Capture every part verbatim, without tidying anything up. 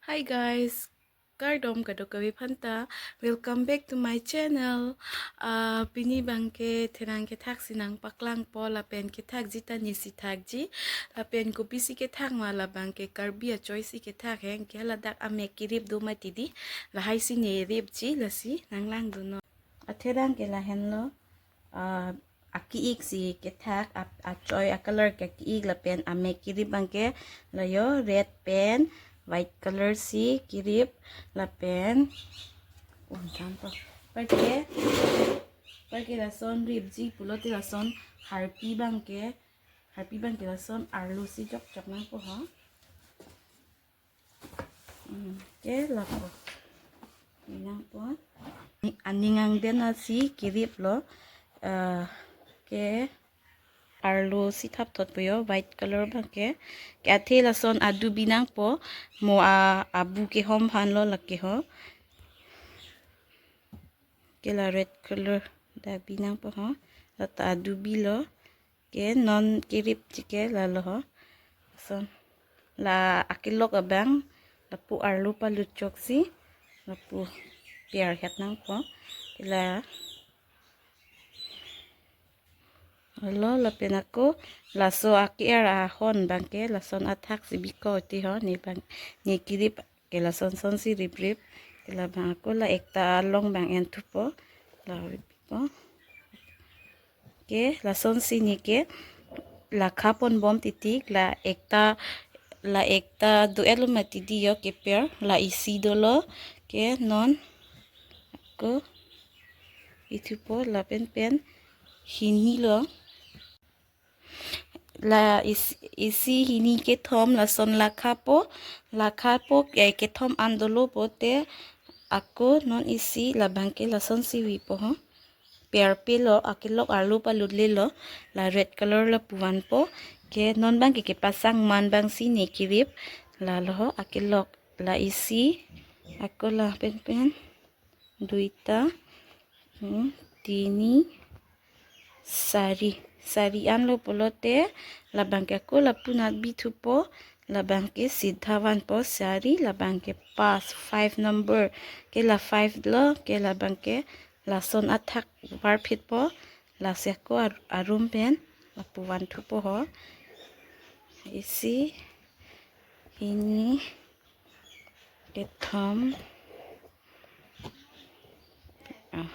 Hi guys, kardom kadokave aphanta. Welcome back to my channel. Ah, pini abangke therang kethak si nangpaklangpo, lapen kethakji ta nesi thakji. Lapen kopisi kethak ma, labangke Karbi achoi si kethak he, anke ladak amek kerip do mati di. Lahai si ne ripji, lasi nanglangdunnon. Atherang ke lahenlo, ah, aki-ik si kethak, ap-, achoi acolor ke aki-ik, lapen amek kerip abangke layo, red pen white color si kerip, lapen, oh, janto. Anparke, anparke lason ripji pulote lason harpi abangke, harpi abangke lason arlo si jokjok nangpo ho. Hmm, ke lapu. Nangpo. Aning angden asi keriplo. Eh, ke arlo si thapthotpo yo, white color abangke. Ke athe lason adubi nangpo. Mo a, abu kehom aphanlo lake ho. Ke la red color dak bi nangpo ho. Lata adubi lo. Ke non keripji ke lalo ho. Lason la akelok abang lapu arlo palut chok si lapu per het nangpo. Ke la alo lapen ako laso ake-er ahon abangke lason athak si biko ti ho, ne abang, ne kerip ke lason son si riprip. Ke labang ako la ekta along abang enthupo. La riprippo. Ke lason si neke lakha ponbom titik, la ekta, la ekta do-etlo mati di yo keper, la isi dolo. Ke non ako ithupo, lapen pen hini lo. La is-, isi, hini, kethom, lason lakhapo, lakhapo, eh, kethom an dolo pote ako non isi labangke lason si vipo ho. Per pe lo, akelok arlo palutle lo, la red color lapu vanpo. Ke non abangke kepasang man abang si ne kerip, lalo ho akelok, la isi, ako lapen pen duita, hmm, tini, sari. Sari anlo pulote, labangke ako lapu nat bithupo, labangke sidha vanpo sari, labangke pas, five number. Ke la five lo, ke labangke lason athak varphitpo, lasi ako ar-, arum pen lapu vanthupo ho. Isi, hini, kethom. Ah.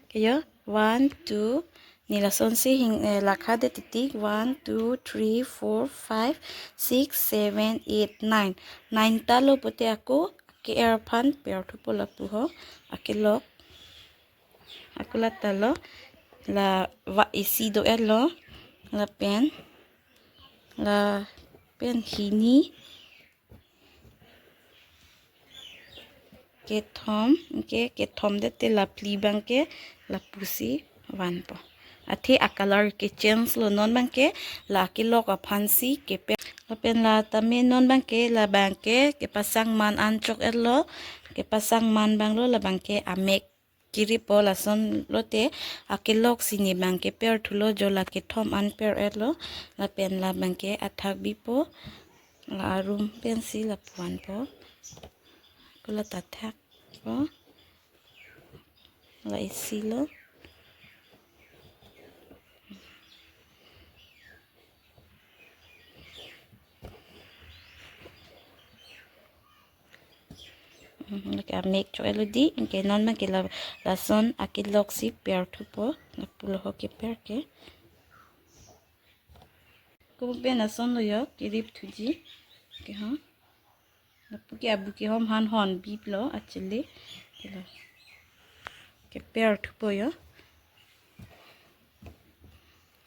Ke yo, one, two, ne lason si hing, eh, lakhadet titik, one, two, three, four, five, six, seven, eight, nine. Nine ta lo pote ako ake-er aphan perthupo lapu ho, akelok. Ako lata lo, la va isi do-etlo, lapen, lapen hini, kethom, ke kethom dete la phli abangke lapu si vanpo. Athe acolor ke change lo, non abangke la akelok aphan si keper. Lapen la tame non abangke labangke kepasang man an chok-etlo, kepasang man abang lo, labangke amek kerippo, lason lote akelok si ne abangke perthulo, jo la kethom an per-etlo, lapen labangke athak bipo, la arum pensi lapu vanpo. Ako lata thakpo, la isi lo. Hmm, lake amek chok-etlo di, anke non abangke la, lason akelok si perthupo, lapu lo ho keper ke. Kopu pen lason lo yo, kerip thuji. Ke ho. Lapu ke abu kehom aphan hon biplo, achele. Ke la. Keperthupo yo.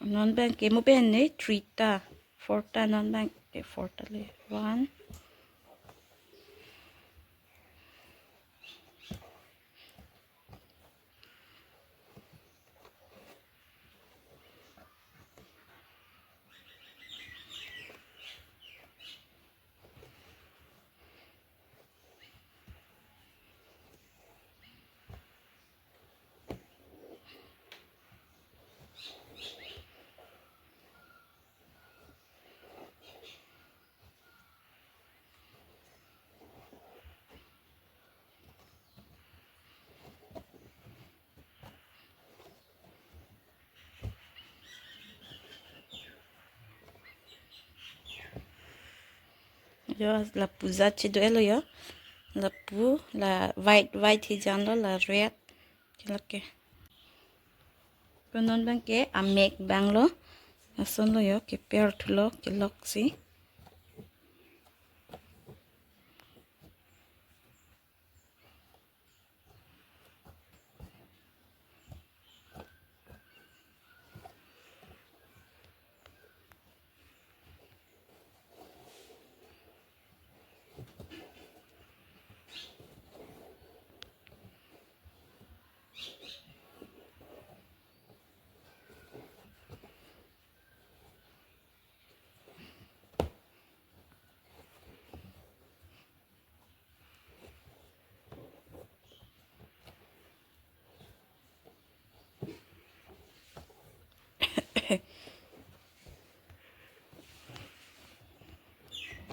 Non abangke mo pen ne three ta, four ta, non abangke four ta le. One. Yo, lapu jat chedo-etlo yo. Lapu la white white hijan lo, la red. Kelak ke. Ko non abang ke amek abang lo. Lason lo yo, ke per thulo, kelok si.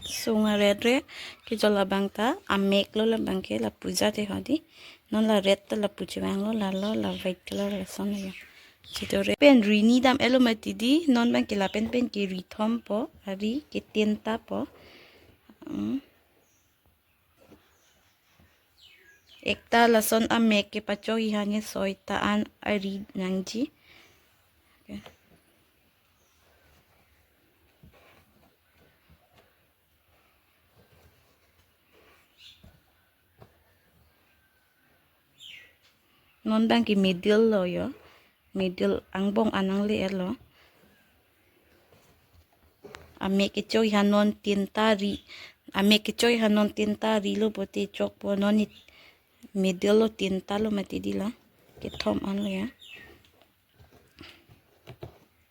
Sung a red red ke jo labang ta amek lo, labang ke lapu jat te hodi. Non la red ta lapu chevang lo, la lo la white color lason lo ya. Chedo-re pen ri ni dam-etlo mati di, non abang ke lapen pen ke ri thom po, ari ke tinta po. Hmm. Ekta lason amek kepachok-i aphan ke soi ta an ari nangji. Okay. Non abang ke middle lo yo. Middle angbong an nangle-etlo. Amek kechok-i aphan non tinta ri. Amek kechok-i aphan non tinta ri lo pote chokpo, non ni middle lo tinta lo mati di la. Kethom an lo ya.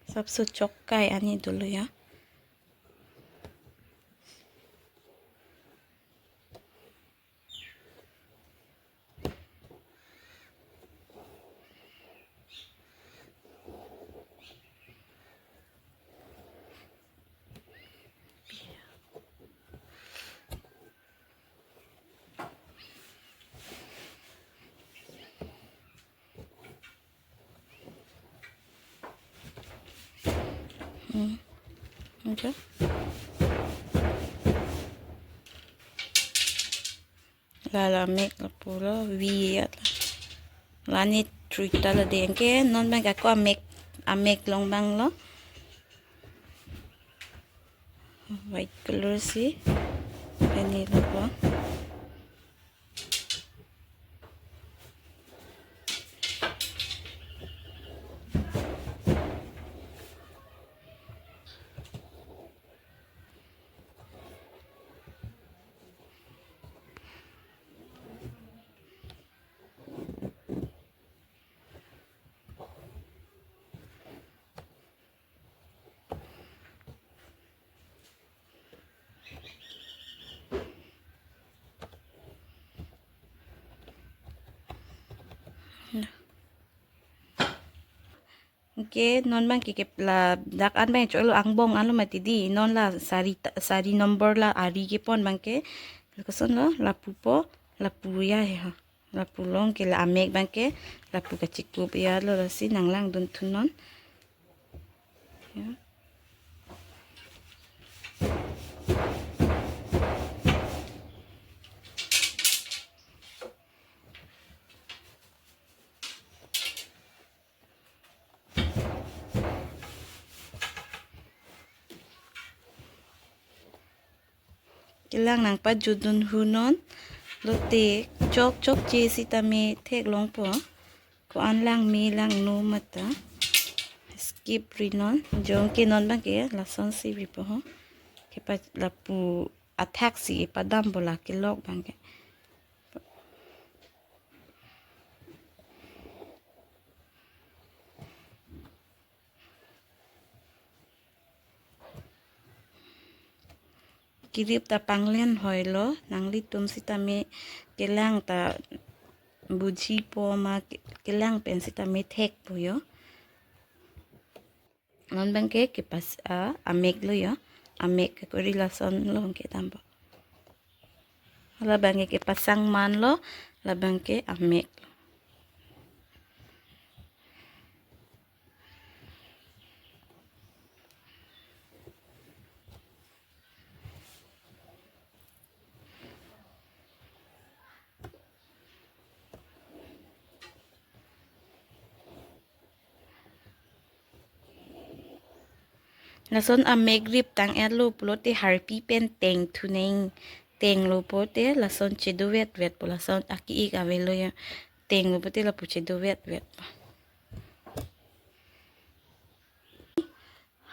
Sapso chok kai ani dolo ya. Hmm. Aja. La la mek lapu lo, vi ya la. La ni three ta la de, anke non abang ke ako amek, amek long abang lo. White color si. Ini lo po. Anke non abang ke, ke ladak an abang choklo, angbong an lo mati di, non la sari ta-, sari number la ari kepon abang ke, lakoson lo, lapu po, lapu ya he ha. Lapu long ke la amek abang ke, lapu kachikup ya lo, lasi nanglangdun thunon. Ya. Kelang nangpajutdun thunon. Lote chok chokche sitame theklongpo. Ko-an langme langno mata. Skip rinon. Jo anke non abang ke lason si ripo ho. Kepa lapu athak si padampo la kelok abang ke. Kirip ta panglen hoilo, nanglitum sitame kelang ta bujipo ma ke-, kelang pen sitame thekpo yo. Non abang ke kepas-, a, amek lo yo. Amek ke kori lason lo ke dampo. Labang ke kepasang man lo, labang ke amek lo. Lason amek rip tang-etlo pulote harpi pen teng thuneng. Tenglo pote lason chedo vetvetpo, lason aki-ik avelo ya. Tenglo pote lapu chedo vetvetpo.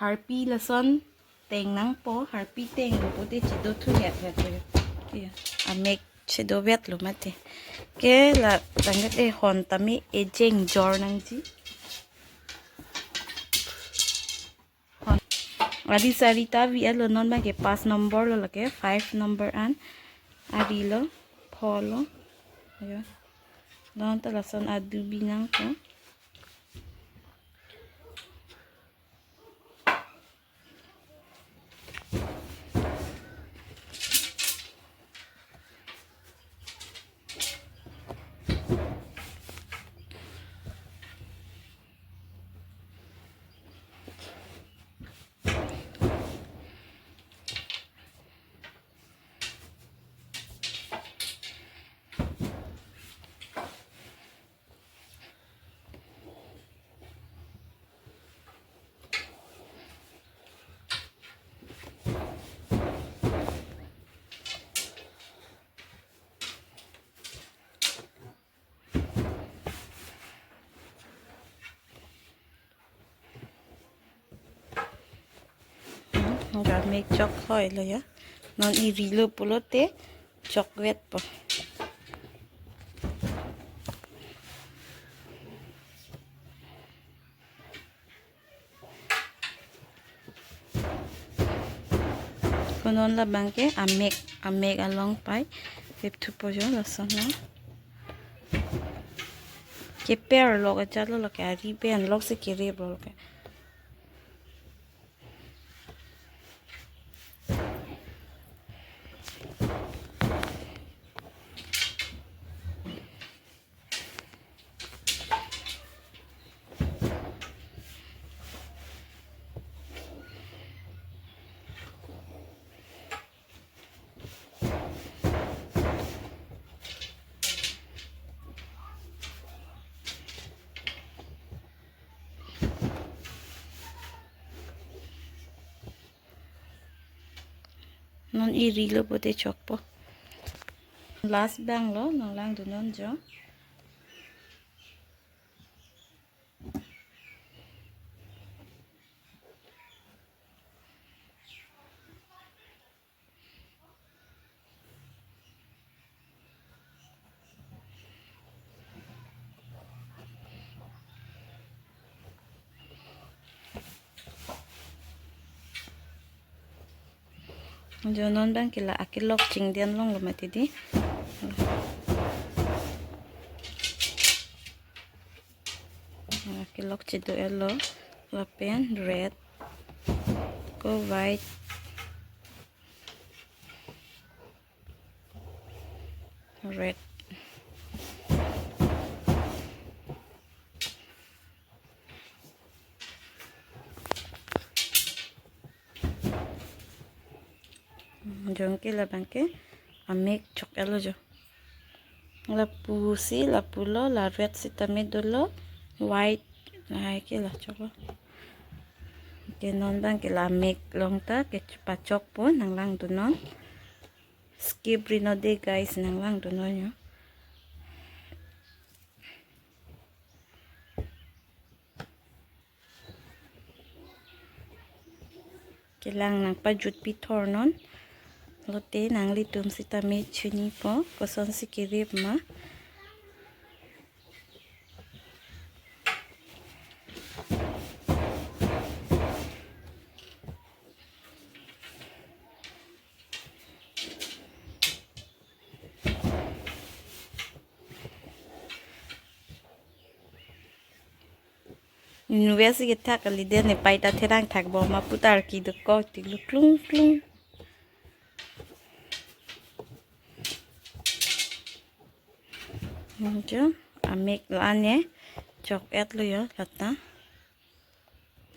Harpi lason teng nangpo, harpi tenglo pote chedo thu vetvetpo. Iya, amek chedo vetlo mati. Ke la tangte hon tame ejeng jor nangji. Hon. Ari sari ta vi-etlo, non bang ke pas number lo, lake five number an. Ari lo, pho lo. Yo. Non ta lason adu bi nangpo. Ga mek chok hoi lo ya. Non irilo pulote chok vetpo. Ko non labang ke amek, amek along pai rip thupo jo lason lo. Keper lok ajat lo, lake ari pen lok si kerip lo lake. Non irilo pote chokpo. Last bang lo, nanglang dunon jo. Jo non bang ke la akelok chingden longlo mati di. Akelok chedo-etlo, lapen red, ko white, red. Jong ke labang ke amek chok-etlo jo. Lapu si, lapu lo, la red sitame dolo, white, lahai ke la choklo. Ke non bang ke la mek long ta, ke pachokpo, nanglang dunon. Skip ri non de guys, nanglang dunon yo. Kelang nangpajut pithor non. Lote nanglitum sitame chinipo, kosonsi kerip ma. Nuvia si kethak kali de, ne pai ta therang thak bom ma putar kedokok tik lo klung klung. Jo, amek la-an ne chok-etlo yo lata.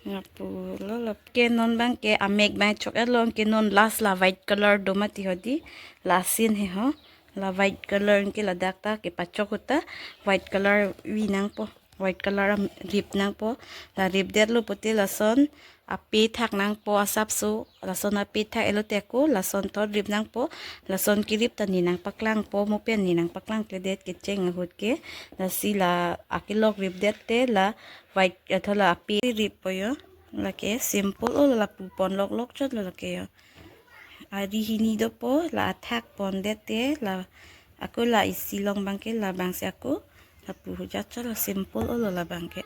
Lapu lo, lap ke non bang ke amek bang chok-etlo, ke non last la white color do mati ho di, la sin he ho, la white color ke ladak ta kepachok ahut ta white color vi nangpo. White color am rip nangpo. La ripdetlo pute lason ape thak nangpo asapso. Lason ape thak-etlo te ako lason thot rip nangpo. Lason kerip ta ne nangpaklangpo, mo pen ne nangpaklangkledet kecheng ahut ke. Lasi la akelok ripdet te la white, atho la ape rippo jo. Lake simple olo, lapu pon loklok chotlo lake jo. Ari hini dopo, la athak pondet te, la ako la isi along abangke, labangsi ako lapu hujat chotlo, simple olo labangke.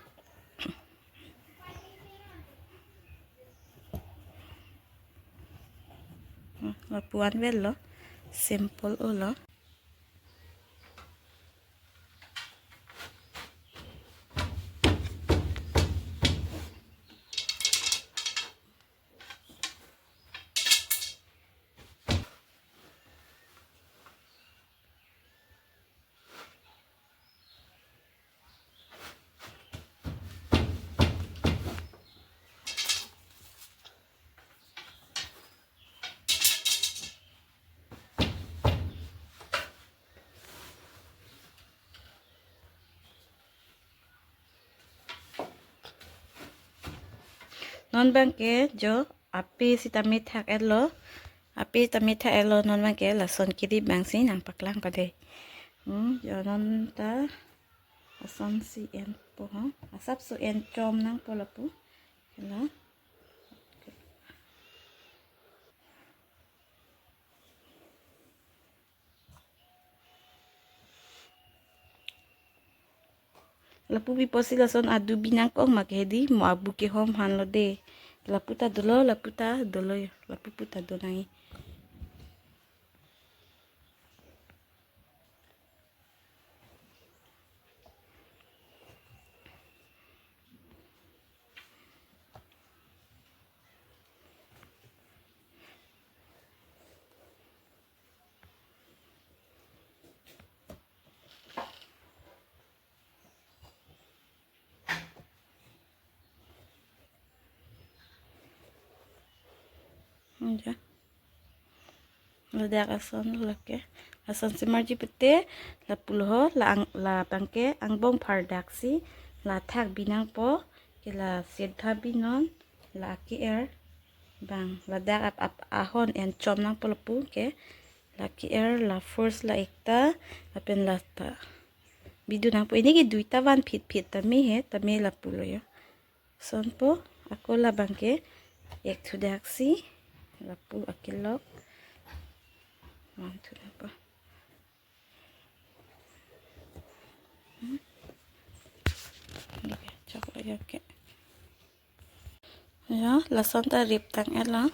Hmm, lapu anvetlo, simple olo. Non abangke jo ape sitame thak-etlo. Ape tame thak-etlo, non abangke lason kerip abangsi nangpaklang pade. Hmm, jo non ta lasonsi enpo ha. Asapso enchom nangpo lapu. Kela. Lapu biposi lason adu binangkok ma ke hedi, mo abu kehom hanlo de. Lapu ta dolo, lapu ta dolo, lapu pu ta do nangji. Enja. Ladak ason lake. Lasonsi marji pute, lapulo ho, la ang, labangke angbong phardaksi, la thak binangpo, ke la sirtha binon, la ake-er abang, ladak ap, ap, ahon enchom nangpo lapu ke, la ake-er, la first, la ekta, lapen la ta. Bidu nangpo, ini ke duita vanphitphit tame he, tame lapulo jo. Sonpo, ako labangke ekthudaksi, lapu akelok. Vanthu nangpo. Hmm. Oke, choklo jo ke. Jo, lason ta rip tang-etlo.